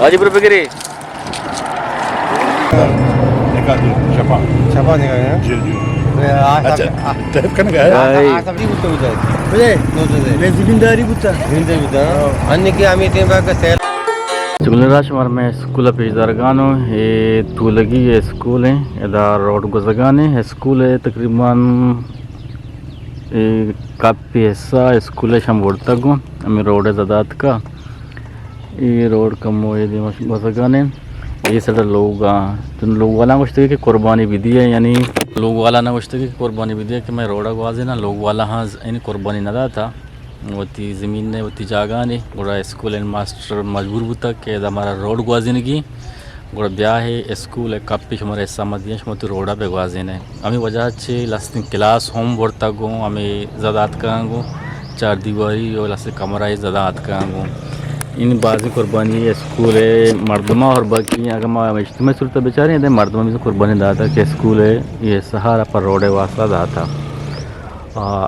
حاجی برو بگری۔ نکاح دی، شپا۔ شپا نکاح ہے؟ جی، جی۔ اے، آ، اچھا، سب، آ، ٹیپ کرنے کا ہے؟ آ، آ، سب نہیں بولتے، بولتے۔ بولے؟ بولتے تھے۔ میں زمینداری بولتا۔ زمینداری بولتا، ہاں۔ ہاں۔ ان کے ہمیں ٹائم پہ سیل۔ گلیں راج، شمار میں اسکول پیش دارگانو، اے تولگی اسکول ہیں، ادا روڈ گزگانے اسکول ہے، تقریباً اے کپی حصہ اسکول ءَ شم برتگ گوں، ہمے روڈ ءَ زد آتکا۔ اے روڈ کمو اے دیما گوزگانے۔ اے سڑ لوگاں، چون لوگ والاں گوشتگی کہ قربانی بدیے، یعنی لوگ والا نہ گوشتگی کہ قربانی بدیے کہ میں روڈ ءَ گوازیناں، لوگ والا ہاں ز-، یعنی قربانی نہ داتا۔ وتی زمین نے، وتی جاگہ نے، گڑا اسکول ہیڈ ماسٹر مجبور بوتا کہ ادا ہمارا روڈ گوازینگی۔ گڑا بیا ہے اسکول ءِ کپی شمارا حصہ ما دیاں، شما وتی روڈ ءَ بہ گوازینے۔ ہمے وجہ چہ لستیں کلاس ہم برتگ گوں، ہمے زد آتکاں گوں، چار دیواری و لستیں کمرہ زد آتکاں گوں۔ این بازیں قربانی اسکول ءِ مردماں اور باقی اگر ما اجتماعی صورت ءَ بچاریں، دے مردماں بھی قربانی داتا کہ اسکول ءِ یہ سہارا پر روڈ ءِ واسطہ داتا۔ آ،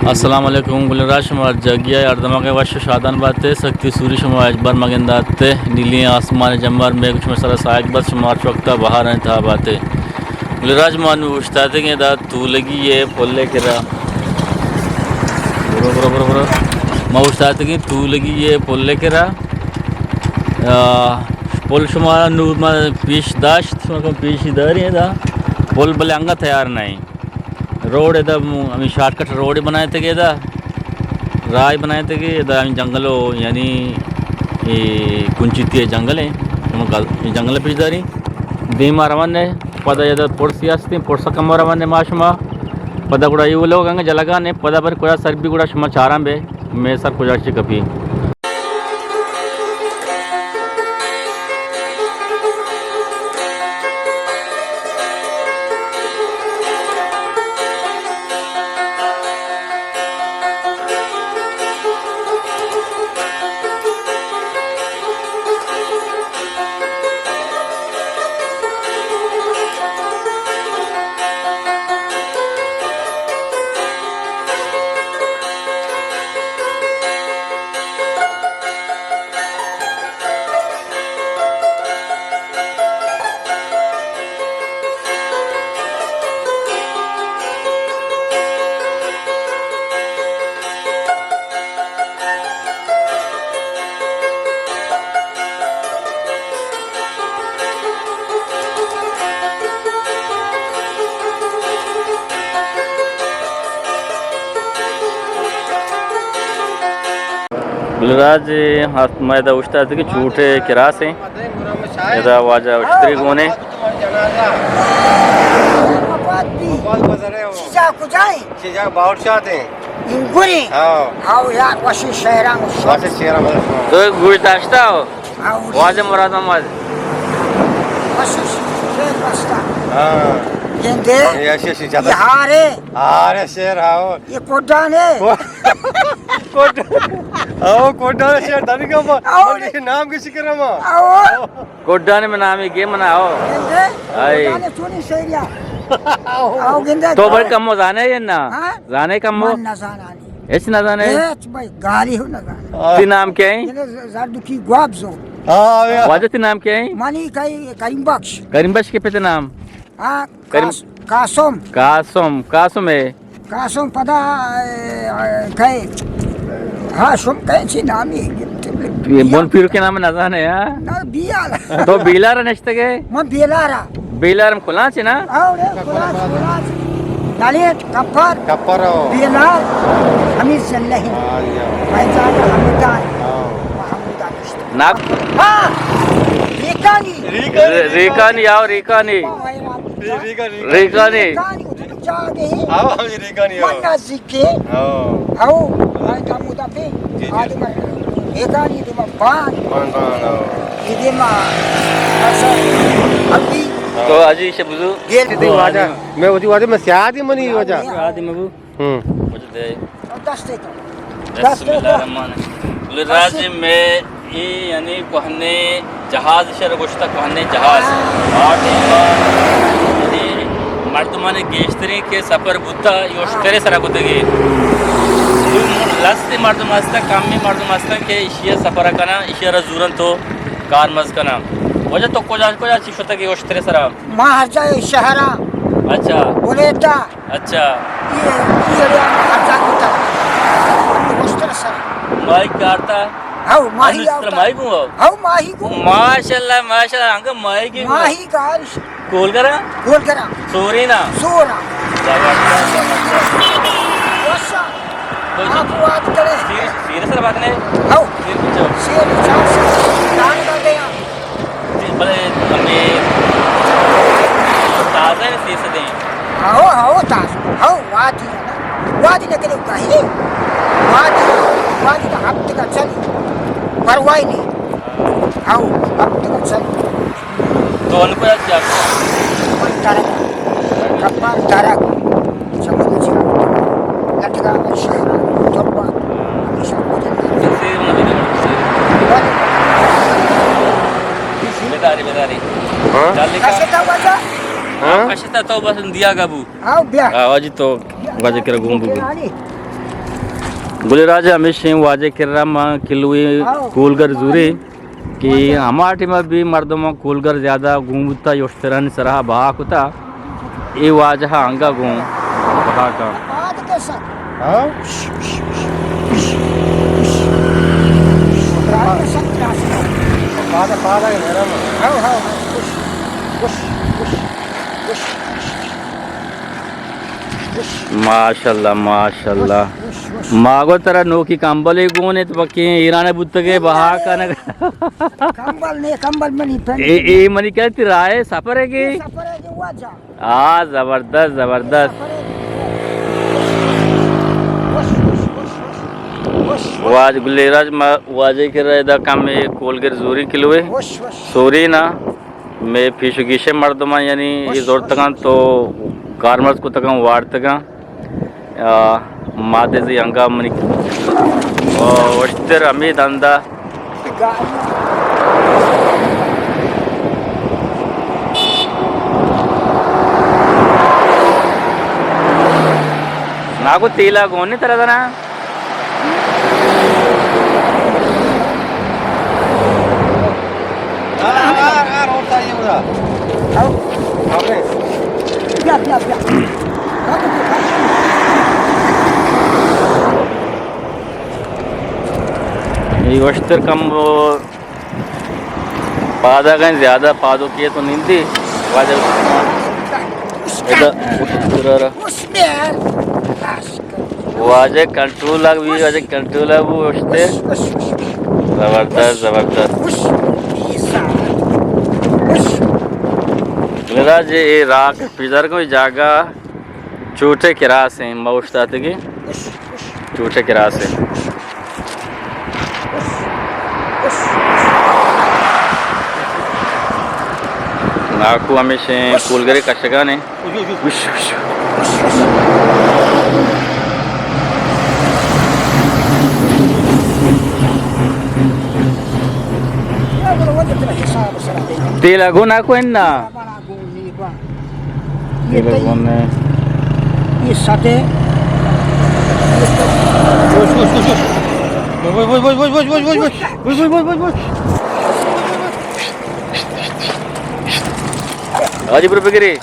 السلام علیکم، گلیں راج، شما جاگہے ہر دمگ ءَ وش و شادان باتے، سکتی سوری شما ہچبر مگنداتے، نیلیں آسمان جمبر میگ شما سرا ساہگ بس، شما ہرچ وقتا بہارانی تہا باتے۔ گلیں راج، ما نوں اوشتاتگیں ادا تولگی ءِ پل ءِ کرا۔ برو، برو، برو، برو۔ ما اوشتاتگیں تولگی ءِ پل ءِ کرا۔ آ، پل شما نوں ما پیش داشت، شما کم پیش داریں ادا۔ پل بلے انگا تیار نہیں۔ روڈ ادا م-، ہمیں شارٹ کٹ روڈ بنائے تھے ادا، راہ بنائے تھے ادا، ہمیں جنگل ہو، یعنی یہ کنچیتی جنگل ہیں، ہم گل-، یہ جنگل پیش داری۔ دیما روان ہے، پدا ادا پرسی ہستیں، پرسا کم روان ہے ما شما۔ پدا گڑا یہ لوگ انگا جلگا نے، پدا بر کجا سر بھی گڑا شما چاران بے، میں سر کجا چی کپی۔ گلیں راج، ہست ما ادا اوشتاتگیں چوٹے کراس ہیں۔ ادا واجہ اشتری گونے۔ چیزا کجائیں؟ چیزا باورچات ہیں۔ انگوریں۔ ہاں۔ ہاؤ یار، وشی شہراں۔ وشی شہراں۔ تو گوش داشتا ہو؟ ہاں، اڑے۔ واجہ مراد احمد۔ بس اس شعر بستا۔ ہاں۔ گندے؟ یہ ایسے ایسے زیادہ۔ یہ ہارے۔ ہارے شعر، ہاؤ۔ یہ کوڈانے۔ کو-، کوڈ-، ہاؤ، کوڈانے شعر دنگا ما۔ ہاؤ۔ من یہ نام کسی کرا ما۔ ہاؤ۔ کوڈانے میں نامی گے منا ہو۔ گندے؟ آئی۔ کوڈانے چونی شعریا۔ ہاؤ۔ ہاؤ، گندے؟ تو بڑے کم ہو زانے یہ نا؟ ہاں؟ زانے کم ہو؟ من نہ زانا۔ ہچ نہ زانے؟ ہچ بھائی، گالی ہو نہ زانے۔ تئی نام کیا ہے؟ زردکی گوابزو۔ ہاں، واجہ تئی نام کیا ہے؟ منی کئی کریم بخش۔ کریم بخش کے پتے نام؟ ہاں، کریم قاس-، قاسم۔ قاسم، قاسم ہے۔ قاسم پدا، اے، اے، کئے؟ ہاشم کئے چی نامی؟ یہ بن پیرو کے نام نہ زانے، ہاں؟ نہ، بیال۔ تو بیلار نشتگے؟ من بیلارا۔ بیلار ہم کلانچ نا؟ اوڑے کلانچ، کلانچ۔ دلیٹ، کپر۔ کپر ہو۔ بیلار، ہمیں ضلع ہے۔ ہاں، جی۔ فیضان، حمودان۔ ہاں۔ محمودان۔ ناک۔ ہاں۔ ریکانی۔ ریکانی۔ ریکانی، آؤ، ریکانی۔ ریکانی۔ ریکانی۔ ریکانی۔ ریکانی۔ ہاں، ہاں، ریکانی، ہاں۔ من نزدیک۔ ہاں۔ او، آئی تا مدافع۔ جی، جی۔ آدم ریکانی دیما بان۔ بان، بان، ہاں۔ یہ دیما، اصل، ابھی۔ تو حاجی سے بزو۔ گیل۔ تو واجہ، میں وتی واجہ، میں سیادی منی واجہ۔ سیادی میں بو۔ ہوں۔ دستے تو۔ بسم اللہ الرحمن الرحیم۔ گلیں راج، میں یہ یعنی کوہنے جہاز، شر گوشتا کوہنے جہاز۔ آ ٹائم یعنی مردمانی گیشتریں کہ سفر بوتا، اے اشترے سرا کتگی۔ نوں لستے مردم ہستا، کمیں مردم ہستا کہ ایشی سفر کناں، ایشی را زورن تو کارمرز کناں۔ واجہ تو کجا کجا چی شتگی اشترے سرا؟ ما ہر جا شہرا۔ اچھا۔ بلیدہ۔ اچھا۔ اے، اے اڑے ہر جا کتا۔ اشترے سرا۔ ماہی کارتا؟ ہاؤ، ماہی ہم اشترے آورتا۔ ماہی گوں ہاؤ؟ ہاؤ، ماہی گوں۔ ماشاءاللہ، ماشاءاللہ، انگا ماہی گی گوں۔ ماہی کار۔ کولگرا؟ کولگرا۔ سورینا؟ سورا۔ زبردست، زبردست۔ وشا۔ تو جی آپ وات کرے۔ سیر، سیر سر بات نے؟ ہاؤ۔ سیر پچھو۔ سیر پچھو۔ دان کا دیا۔ جی، بلے ہمیں تازہ ہے سیر سے دیں۔ ہاؤ، ہاؤ، تازہ۔ ہاؤ، وادی ہے نا۔ وادی نہ کرے گا ہی۔ وادی، وادی کا ہفتے کا چلی۔ پرواہی نہیں۔ ہاؤ، ہفتے کا چلی۔ تو ان کو یاد کیا؟ من درک، کپار درک، سمجھ سے لٹکا کر شہر، تربا، ہمیشہ کو جاتا۔ سے مدد کرتے۔ بداری، بداری۔ ہاں؟ چل لکھا۔ کشتا واجہ؟ ہاں؟ کشتا تو بس دیا گبو۔ آؤ بیا۔ آ، واجی تو واجہ کرا گون بو۔ گل راج ہمیشہ واجہ کرا ما کلوی آؤ۔ کولگر زوری۔ کہ ہما ٹائم بھی مردماں کولگر زیادہ گون بوتا، اے اشترانی سرا بہا کتا، اے واجہ انگا گون بہا کا۔ ہاں؟ پادا، پادا ہے میرا۔ ہاؤ، ہاؤ، ہاؤ۔ ماشاءاللہ، ماشاءاللہ۔ ما گو ترا نوکی کمبلے گون انت، بکیں ایران بوتگے بہا کنگ۔ کمبل نے، کمبل منی پہن۔ اے، اے منی کہتی رائے سفر ہے کہ؟ سفر ہے کہ واجہ۔ آ، زبردست، زبردست۔ سفر ہے کہ؟ وش، وش، وش، وش۔ وش، وش۔ واج گلے راج ما واجہ کرا ادا کم اے کولگر زوری کلوے۔ وش، وش۔ سورینا۔ مئے پیش و گیشیں مردماں یعنی اے زرتگاں تو کارمرز کتگاں وارتگاں۔ آ، مادے زی انگا منی، آ، اشتر ہمے دندا۔ ناکو تیلا گون نے ترا دنا۔ اے وشتر کم پادا گئے، زیادہ پادو کیے تو نندی۔ واجہ ادا وشتر را۔ واجہ کنٹرول آگ بھی، واجہ کنٹرول آگ بھی اشتے۔ زبردست، زبردست۔ میرا جی اے راک پیدر کو جاگہ چوٹے کراس ہیں، ما اشتاتے کی چوٹے کراس ہیں۔ ناکو ہمیشہ کولگرے کشگانے۔ وش، وش۔ تیل اگو ناکو انا۔ تیل اگو نے۔ یہ ساتے۔ وش، وش، وش، وش۔ وش، وش، وش۔ آجی برو بگری۔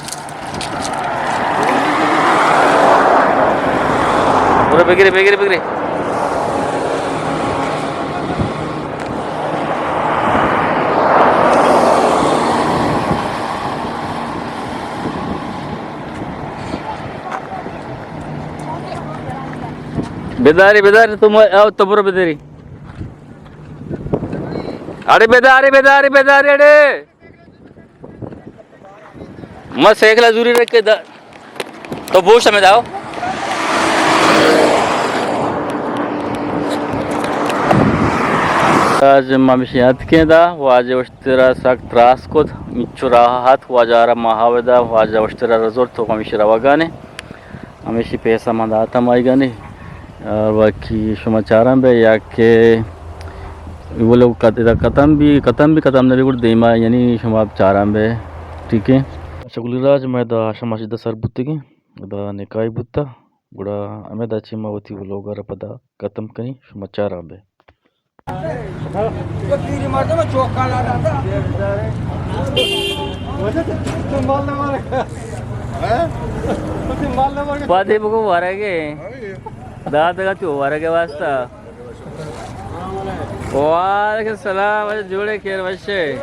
برو بگری، بگری، بگری۔ بداری، بداری، تم آؤ تو برو بداری۔ اڑے بداری، بداری، بداری، اڑے۔ ما سائیکل زوری رکھے دا۔ تو بوش ہمیں داؤ۔ آج ما مشی اتکیں دا، واجہ اشترا سک تراس کت، مچو راہ ہت، واجہ را ماہاوے دا، واجہ اشترا رزور تو ہمیشی روگانے۔ ہمیشی پیسہ من داتم آئیگانی۔ آ، باقی شما چاران بے یا کہ وہ لوگ کت-، ادا ختم بھی، ختم بھی ختم نہ بھی گڑ دیما، یعنی شما چاران بے، ٹھیک ہے۔ گلی راج، ما ادا آشا مسجد ءَ سر بوتگیں، ادا نکاحے بوتا، گڑا ہمدا چہ ما وتی ولوگ ءَ را پدا ختم کنیں، شما چاراں بے۔ پادے بگو ورگے۔ دادگا تو ورگے واسطہ۔ وعلیکم السلام، اچھا جوڑے، خیر وشے؟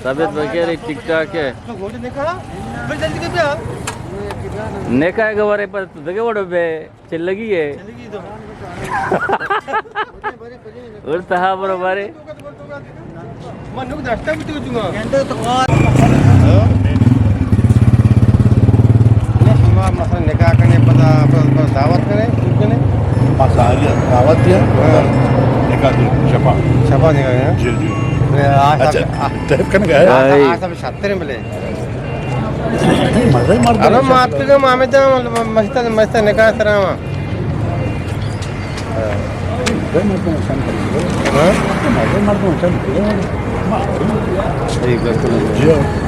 طبیعت بخیر، ٹھیک ٹھاک ہے؟ نکاح کے بارے پر دگے وڑو بے چلگی ہے۔ اور تہا برو بارے۔ من نوک داشتہ بوتگ اتوں۔ شما مثلاً نکاح کنے، پدا، پدا، پدا دعوت کنے، شروع کنے؟ بس آ گیا، دعوت دیا۔ ہاں۔ نکاح دیا، شپا۔ شپا نکاح ہے؟ جی، جی۔ آج اچھا، آپ، ٹیپ کرنے گئے؟ آج، آج آپ شتر ہیں بلے۔ مزے مرد ارے مات کے مامے جان، مست، مست نکاح سرا۔ ہاں؟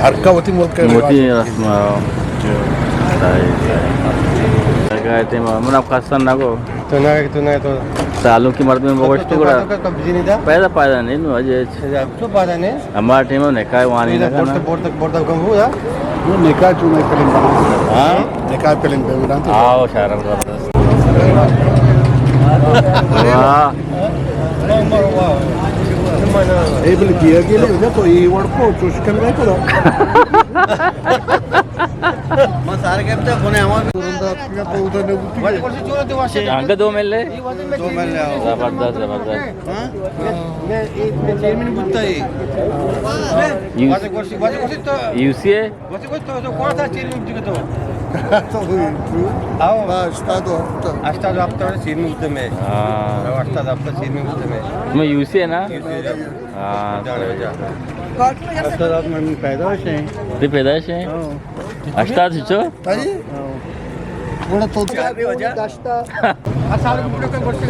ہر کا وتی ملک ہے، وتی رواج۔ رسم، ہاں۔ جی۔ صحیح، صحیح۔ لگا ہے تے من اب خاصا نہ گو۔ تو نہ، تو نہ، تو۔ سالوں کی مرد میں بگوش تو گڑا۔ تو کب جی نہیں دا؟ پیدا، پیدا نہیں، نو اجے۔ اچھا، تو پیدا نہیں؟ ہمارا ٹائم میں نکاح وانی نہ کرنا۔ بورد، بورد کم ہوا۔ وہ نکاح چوں میں فلم بنا۔ ہاں؟ نکاح فلم پہ بنا تو۔ آؤ، شرم زبردست۔ واہ۔ اے بل کیا کہ لے جا تو اے وڑ کو چوش کر رہے کرو۔ ما سارے کہتے ہیں، کونے ہمارے انگا دو مل لے۔ دو مل لے، آؤ۔ زبردست، زبردست۔ ہاں؟ میں، میں، میں چیئرمین بوتا ہے۔ یو-، واجہ کرسی، واجہ کرسی تو یو سی اے؟ واجہ کرسی تو، تو کون سا چیئرمین بوتا تو؟ تو ہوئی۔ آؤ۔ ہاں، ہشتاد و ہفت۔ ہشتاد و ہفت چیئرمین بوتا میں۔ ہاں۔ ہشتاد و ہفت چیئرمین بوتا میں۔ میں یو سی اے نا؟ یو سی اے۔ ہاں۔ جا، جا۔ ہشتاد و ہفت میں پیدائش ہے۔ تئی پیدائش ہے؟ ہاں۔ ہشتاد چو؟ تئی؟ ہاں۔ گڑا تو دشتا۔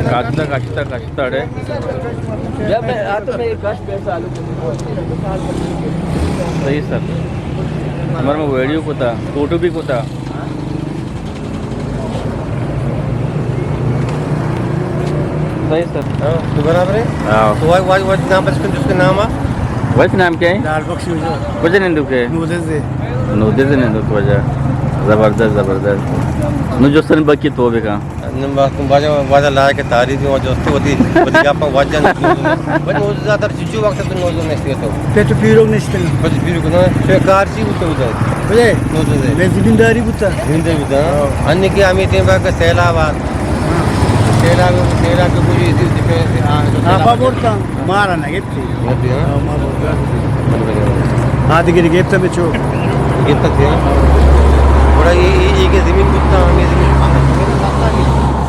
کاشتا، کاشتا، کاشتا اڑے۔ صحیح سر۔ ہمارا میں ویڈیو کتا، فوٹو بھی کتا۔ صحیح سر۔ ہاں، تو برابر ہے؟ ہاں۔ تو واج، واج، واج نام بچ کن، جس کا نام آ؟ وش نام کیا ہے؟ لال بخش ہو جو۔ کجا نندوک ئے؟ نودے سے۔ نودے سے نندوک واجہ۔ زبردست، زبردست۔ نو جستن بکی تو بکا۔ نم وقت واجہ، واجہ لائق تعریف ہے، واجہ دوستی ہوتی، ہوتی جاپا واجہ نودے۔ بس نودے زیادہ چیزوں وقت تو نودے نشتے تو۔ پہ تو پیروگ نشتے۔ بس پیروگ نہ، تو کار چی ہوتا ہوتا ہے؟ بلے؟ نودے سے۔ میں زمینداری بوتا۔ زمینداری بوتا، ہاں۔ ہاں۔ انی کہ ہمیں ٹیم کا سیلاب آ۔ ہاں۔ سیلاب، سیلاب کے کچھ اسی، اسی پہ، ہاں، تو آپ سیلاب بولتا۔ مارا نہ گپتی۔ گپتی، ہاں۔ ہاں، ما بولتا۔ آدگری گپتا بچو۔ گپتا تھے، ہاں۔ بڑا یہ، یہ، یہ کہ زمین بوتا، ہمیں زمین۔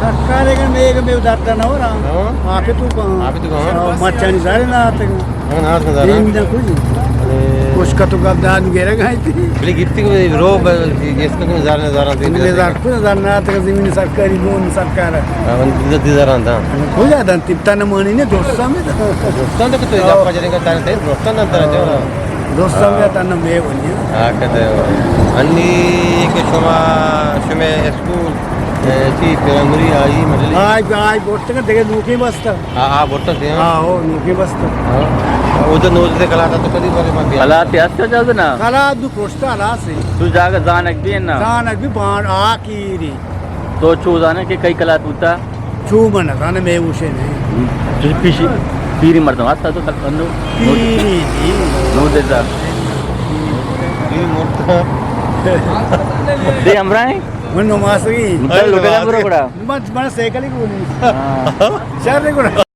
سرکار اگر میں، میں ادارتا نہ ہو رہا۔ ہاں۔ آپ تو کہاں؟ آپ تو کہاں؟ ہاں، مچانی سارے نہ آتے۔ ہاں، نہ آتے، نہ۔ زمین نہ کوئی۔ ارے۔ اس کا تو گپ دان گرا گئی تھی۔ بلے گپتی کہ رو ب-، اس کو تم ہزار، ہزار آتے، ہزار کو ہزار نہ آتے، زمین سرکاری، لون سرکار ہے۔ ہاں، من دو ہزار آتا۔ کجا دنت؟ تن مانی نے دوستان میں۔ دوستان تو تو جب پجرے کا تن تے دوستان نہ ترا جو۔ دوستان میں تن میں ونی۔ ہاں، کہتے ہو۔ انی کہ شما، شما اسکول، اے، چی پرائمری آئی مڈل؟ آئی، آئی بوٹتے کا دیگه نوکی بستا۔ ہاں، ہاں، بوٹتے ہیں۔ ہاں، او نوکی بستا۔ ہاں۔ او تو نوز دے کلاتا تو کدی بارے مت دیا۔ کلاتے اس کا جاز نا؟ کلات دو پروشتا لا سے۔ تو جاگہ زانک بھی ہے نا؟ زانک بھی بان آ کی ری۔ تو چو زانے کہ کئی کلات ہوتا؟ چو من نزاناں، مئے ہوش ءَ نہ اِنت۔ چوش پیشی، پیری مردم ہست تو کل انو۔ پیری جی۔ نو دیتا۔ دے ہمراہ ایں؟ من نماسگی۔ نو لوٹے برو گڑا۔ من، من سائیکل ہی کو نہیں۔ ہاں۔ شہر نہیں گڑا۔